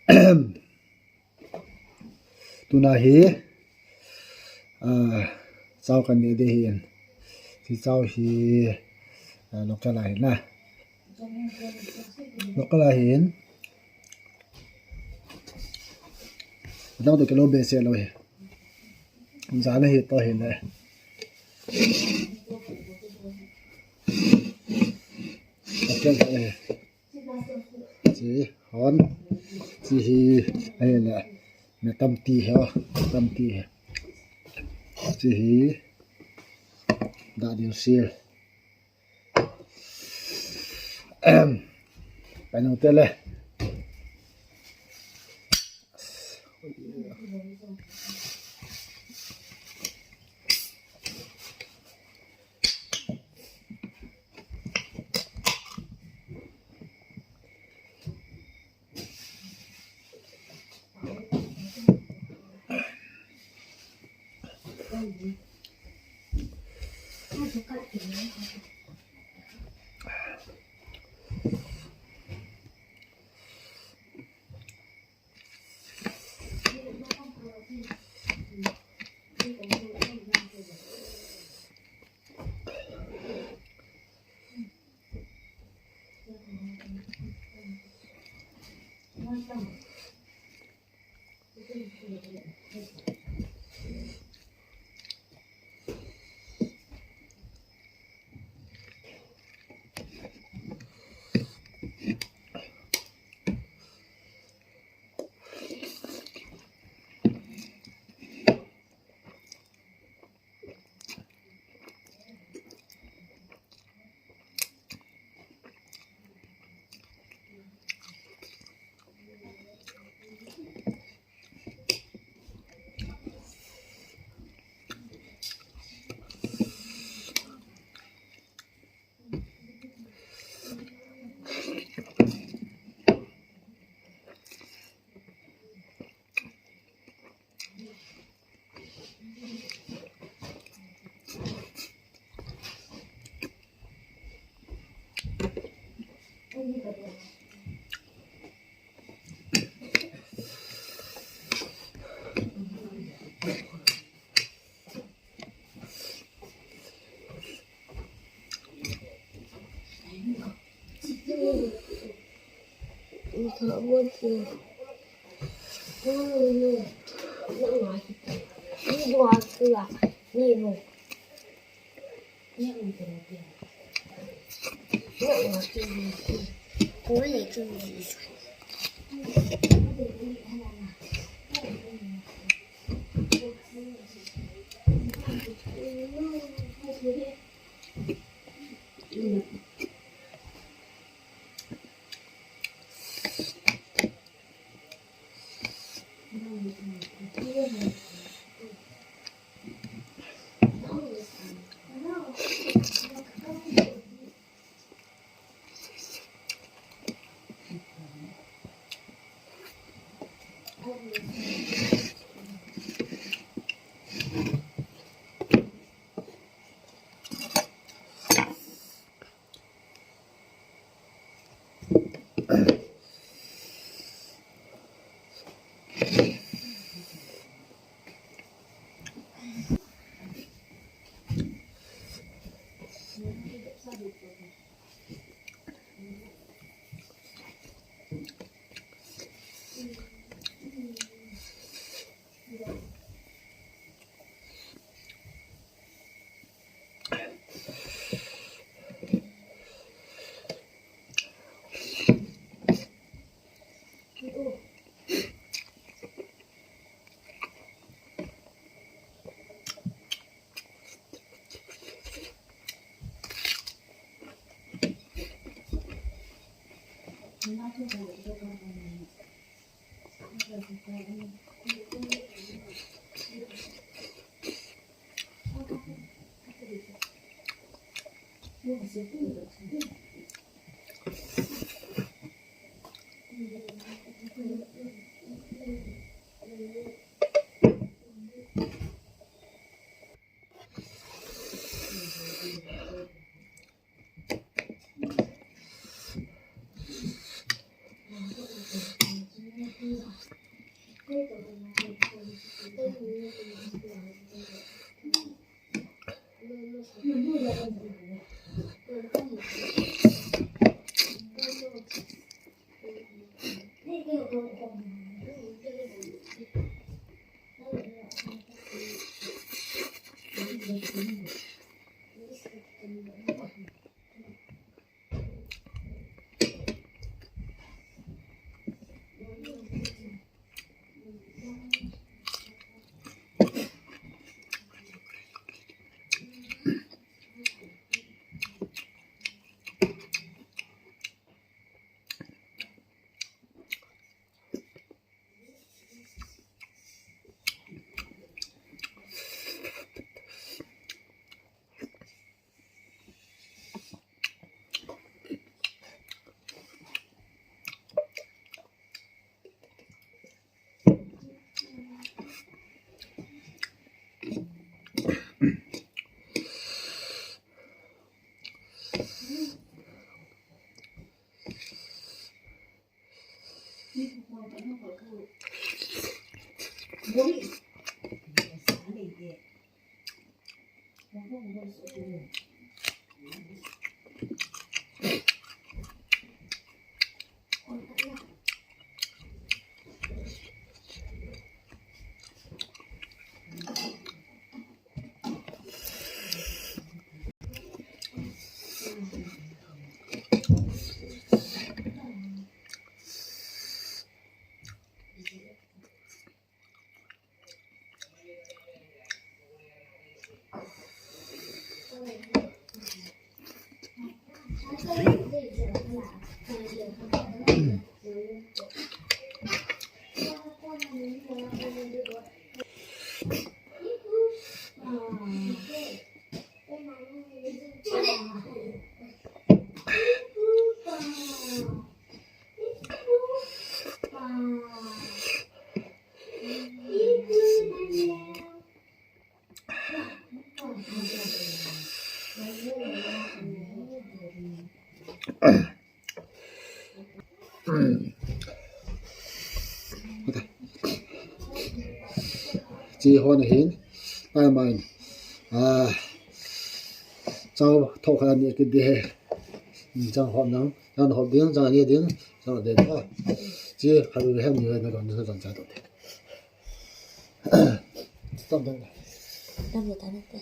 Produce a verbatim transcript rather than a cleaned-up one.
Tuna hi, ah, chao kan ne de hin. Hiche chao hi, ah, local a hin na. Local a hin. Adang to kilo behseh lou hi. Jana hi to hi le. Local a hi. Chi hon. Chi hi, ahile. Me tamti hi, oh, tamti hi. Chi hi. Da diu sil. Ahem. Pai nung te le. Chi hon hin, pai mai. Ah, chau thok khat ni kit di he. Chang hop nang, chang hop ding, chang ni ding, chang de. Chi khat ni hem ni na don na don cha to. Tam dang. Tam dang ta na te.